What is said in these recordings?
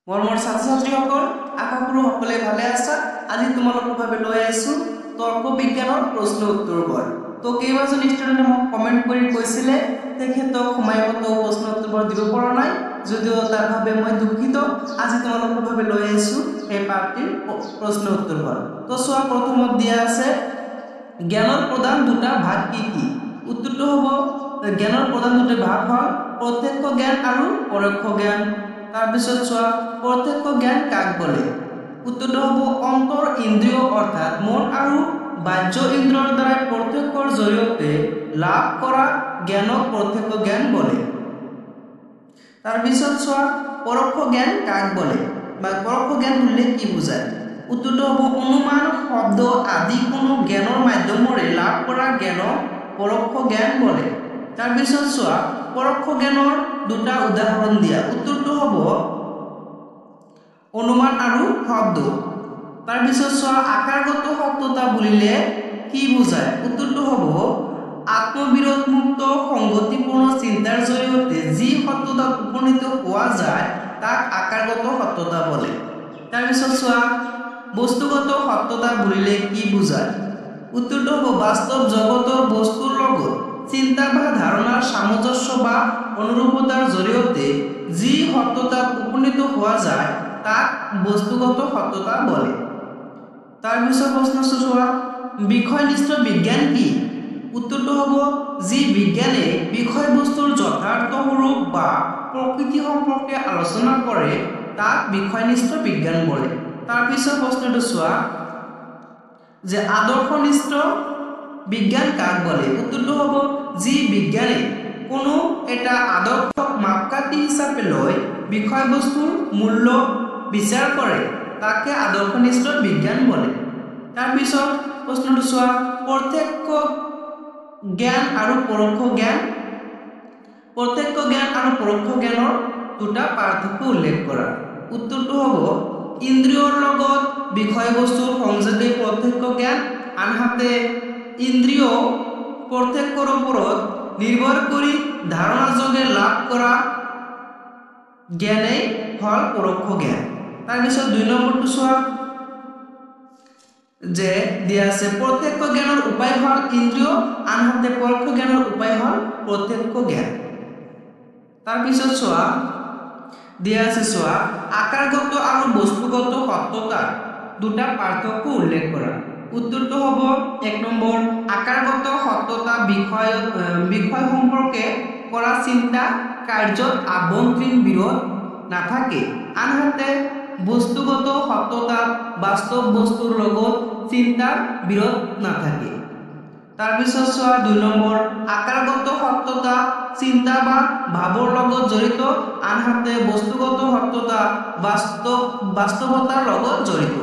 মৰমৰ ছাত্ৰ ছাত্ৰীসকল, আশা কৰোঁ সকলোৱে ভালে আছা। আজি তোমালোকৰ বাবে লৈ আহিছোঁ তৰ্ক বিজ্ঞানৰ প্ৰশ্ন উত্তৰবোৰ। তো কেইবাজন ষ্টুডেণ্টে মোক কমেণ্ট কৰি কৈছিলে তেখেতক সময়মতো প্ৰশ্ন উত্তৰবোৰ দিব পৰা নাই, যদিও তাৰ বাবে মই দুখিত। আজি তোমালোকৰ বাবে লৈ আহিছোঁ সেই পাঠটিৰ প্ৰশ্ন উত্তৰবোৰ। তো চোৱা, প্ৰথমত দিয়া আছে জ্ঞানৰ প্ৰধান দুটা ভাগ কি কি? উত্তৰটো হ'ব জ্ঞানৰ প্ৰধান দুটা ভাগ হ'ল প্ৰত্যক্ষ জ্ঞান আৰু পৰোক্ষ জ্ঞান। তাৰপিছত চোৱা, প্ৰত্যক্ষ জ্ঞান কাক বোলে? উত্তৰটো হ'ব অন্তৰ ইন্দ্ৰিয় অৰ্থাৎ মন আৰু বাহ্য ইন্দ্ৰিয়ৰ দ্বাৰাই প্ৰত্যক্ষৰ জৰিয়তে লাভ কৰা জ্ঞানক প্ৰত্যক্ষ জ্ঞান বোলে। তাৰপিছত চোৱা, পৰোক্ষ জ্ঞান কাক বোলে বা পৰোক্ষ জ্ঞান বুলিলে কি বুজায়? উত্তৰটো হ'ব অনুমান, শব্দ আদি কোনো জ্ঞানৰ মাধ্যমেৰে লাভ কৰা জ্ঞানক পৰোক্ষ জ্ঞান বোলে। তাৰপিছত চোৱা, পৰোক্ষ জ্ঞানৰ দুটা উদাহৰণ দিয়া। উত্তৰটো হ'ব অনুমান আৰু শব্দ। তাৰপিছত চোৱা, আকাৰগত সত্যতা বুলিলে কি বুজায়? উত্তৰটো হ'ব আত্মবিৰোধমুক্ত সংগতিপূৰ্ণ চিন্তাৰ জৰিয়তে যি সত্যতাত উপনীত হোৱা যায় তাক আকাৰগত সত্যতা বোলে। তাৰপিছত চোৱা, বস্তুগত সত্যতা বুলিলে কি বুজায়? উত্তৰটো হ'ব বাস্তৱ জগতৰ বস্তুৰ লগত চিন্তা বা ধাৰণাৰ সামঞ্জস্য বা অনুৰূপতাৰ জৰিয়তে যি সত্যতাত উপনীত হোৱা যায় তাক বস্তুগত সত্যতা বোলে। তাৰপিছত প্ৰশ্ন চোৱা, বিষয়নিষ্ঠ বিজ্ঞান কি? উত্তৰটো হ'ব যি বিজ্ঞানে বিষয়বস্তুৰ যথাৰ্থ ৰূপ বা প্ৰকৃতি সম্পৰ্কে আলোচনা কৰে তাক বিষয়নিষ্ঠ বিজ্ঞান বোলে। তাৰপিছত প্ৰশ্নটো চোৱা যে আদৰ্শনিষ্ঠ বিজ্ঞান কাক বোলে? উত্তৰটো হ'ব যি বিজ্ঞানে কোনো এটা আদৰ্শক মাপকাঠি হিচাপে লৈ বিষয়বস্তুৰ মূল্য বিচাৰ কৰে তাকে আদৰ্শনিষ্ঠ বিজ্ঞান বোলে। তাৰপিছত প্ৰশ্নটো চোৱা, প্ৰত্যক্ষ জ্ঞান আৰু পৰোক্ষ জ্ঞান, প্ৰত্যক্ষ জ্ঞান আৰু পৰোক্ষ জ্ঞানৰ দুটা পাৰ্থক্য উল্লেখ কৰা। উত্তৰটো হ'ব ইন্দ্ৰিয়ৰ লগত বিষয়বস্তুৰ সংযোগে প্ৰত্যক্ষ জ্ঞান, আনহাতে ইন্দ্ৰিয় প্ৰত্যক্ষৰ ওপৰত নিৰ্ভৰ কৰি ধাৰণাযোগে লাভ কৰা জ্ঞানেই হ'ল পৰোক্ষ জ্ঞান। তাৰপিছত 2 নম্বৰটো চোৱা যে দিয়া আছে প্ৰত্যক্ষ জ্ঞানৰ উপায় হ'ল ইন্দ্ৰিয়, আনহাতে পৰোক্ষ জ্ঞানৰ উপায় হ'ল প্ৰত্যক্ষ জ্ঞান। তাৰপিছত চোৱা দিয়া আছে চোৱা, আকাৰগত আৰু বস্তুগত সত্যতাৰ দুটা পাৰ্থক্য উল্লেখ কৰা। উত্তৰটো হ'ব 1 নম্বৰ, আকাৰগত সত্যতা বিষয় সম্পৰ্কে কৰা চিন্তা কাৰ্যত আভ্যন্তৰীণ বিৰোধ নাথাকে, আনহাতে বস্তুগত সত্যতাত বাস্তৱ বস্তুৰ লগত চিন্তাৰ বিৰোধ নাথাকে। তাৰপিছত চোৱা 2 নম্বৰ, আকাৰগত সত্যতা চিন্তা বা ভাৱৰ লগত জড়িত, আনহাতে বস্তুগত সত্যতা বাস্তৱতাৰ লগত জড়িত।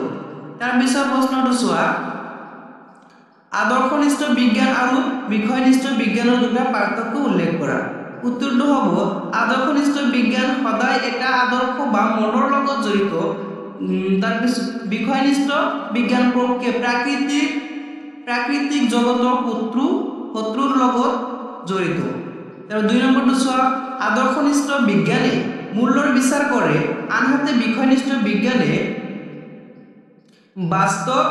তাৰপিছত প্ৰশ্নটো চোৱা, আদৰ্শনিষ্ঠ বিজ্ঞান আৰু বিষয়নিষ্ঠ বিজ্ঞানৰ দুটা পাৰ্থক্য উল্লেখ কৰা। উত্তৰটো হ'ব আদৰ্শনিষ্ঠ বিজ্ঞান সদায় এটা আদৰ্শ বা মনৰ লগত জড়িত, তাৰপিছত বিষয়নিষ্ঠ বিজ্ঞান প্ৰাকৃতিক জগতৰ শত্ৰুৰ লগত জড়িত। আৰু 2 নম্বৰটো চোৱা, আদৰ্শনিষ্ঠ বিজ্ঞানে মূল্যৰ বিচাৰ কৰে, আনহাতে বিষয়নিষ্ঠ বিজ্ঞানে বাস্তৱ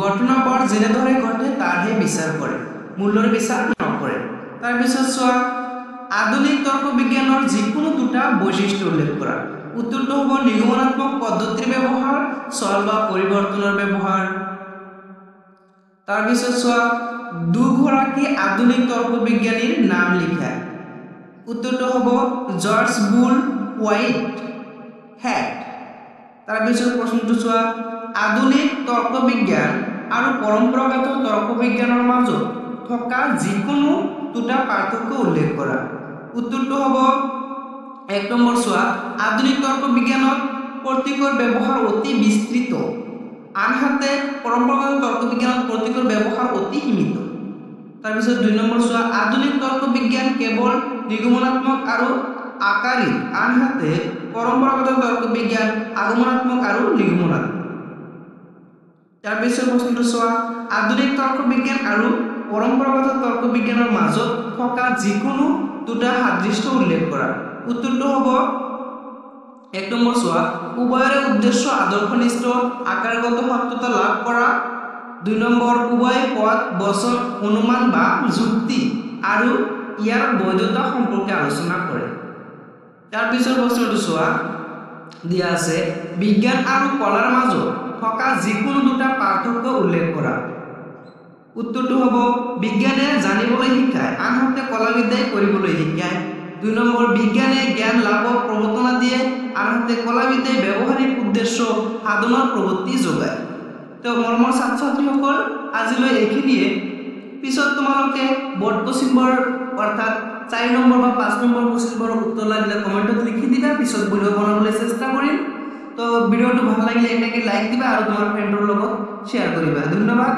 ঘটনাবোৰ যেনেদৰে ঘটে তাৰহে বিচাৰ কৰে, মূল্যৰ বিচাৰ নকৰে। তাৰপিছত চোৱা, আধুনিক তৰ্ক বিজ্ঞানৰ যিকোনো দুটা বৈশিষ্ট্য উল্লেখ কৰা। উত্তৰটো হ'ব নিগমনাত্মক পদ্ধতিৰ ব্যৱহাৰ, চল বা পৰিৱৰ্তনৰ ব্যৱহাৰ। তাৰপিছত চোৱা, দুগৰাকী আধুনিক তৰ্ক বিজ্ঞানীৰ নাম লিখা। উত্তৰটো হ'ব জৰ্জ বুল হোৱাইট হেড। তাৰপিছত প্ৰশ্নটো চোৱা, আধুনিক তৰ্ক বিজ্ঞান আৰু পৰম্পৰাগত তৰ্ক বিজ্ঞানৰ মাজত থকা যিকোনো দুটা পাৰ্থক্য উল্লেখ কৰা। উত্তৰটো হ'ব 1 নম্বৰ চোৱা, আধুনিক তৰ্ক বিজ্ঞানত প্ৰতীকৰ ব্যৱহাৰ অতি বিস্তৃত, আনহাতে পৰম্পৰাগত তৰ্ক বিজ্ঞানত প্ৰতীকৰ ব্যৱহাৰ অতি সীমিত। তাৰপিছত 2 নম্বৰ চোৱা, আধুনিক তৰ্ক বিজ্ঞান কেৱল নিগমনাত্মক আৰু আকাৰিক, আনহাতে পৰম্পৰাগত তৰ্ক বিজ্ঞান আগমনাত্মক আৰু নিগমনাত্মক। তাৰপিছত প্ৰশ্নটো চোৱা, আধুনিক তৰ্ক বিজ্ঞান আৰু পৰম্পৰাগত তৰ্ক বিজ্ঞানৰ মাজত থকা যিকোনো দুটা সাদৃশ্য উল্লেখ কৰা। উত্তৰটো হ'ব 1 নম্বৰ চোৱা, উভয়ৰে উদ্দেশ্য আদৰ্শনিষ্ঠ আকাৰগত সত্যতা লাভ কৰা। 2 নম্বৰ, উভয় পদ, বচন, অনুমান বা যুক্তি আৰু ইয়াৰ বৈধতা সম্পৰ্কে আলোচনা কৰে। তাৰপিছৰ প্ৰশ্নটো চোৱা, দিয়া আছে বিজ্ঞান আৰু কলাৰ মাজত থকা যিকোনো দুটা পাৰ্থক্য উল্লেখ কৰা। উত্তৰটো হ'ব বিজ্ঞানে জানিবলৈ শিকায়, আনহাতে কলাবিদ্যাই কৰিবলৈ শিকায়। 2 নম্বৰ, বিজ্ঞানে জ্ঞান লাভৰ প্ৰৱৰ্তনা দিয়ে, আনহাতে কলাবিদ্যাই ব্যৱহাৰিক উদ্দেশ্য সাধনৰ প্ৰৱৃত্তি যোগায়। তো মৰমৰ ছাত্ৰ ছাত্ৰীসকল, আজিলৈ এইখিনিয়ে। পিছত তোমালোকে বৰ্ড কোচিংবোৰ অৰ্থাৎ 4 নম্বৰ বা 5 নম্বৰ কোচিংবোৰৰ উত্তৰ লাগিলে কমেণ্টত লিখি দিবা, পিছত ভিডিঅ' বনাবলৈ চেষ্টা কৰিম। তো ভিডিঅ'টো ভাল লাগিলে এটাকে লাইক দিবা আৰু তোমাৰ ফ্ৰেণ্ডৰ লগত শ্বেয়াৰ কৰিবা। ধন্যবাদ।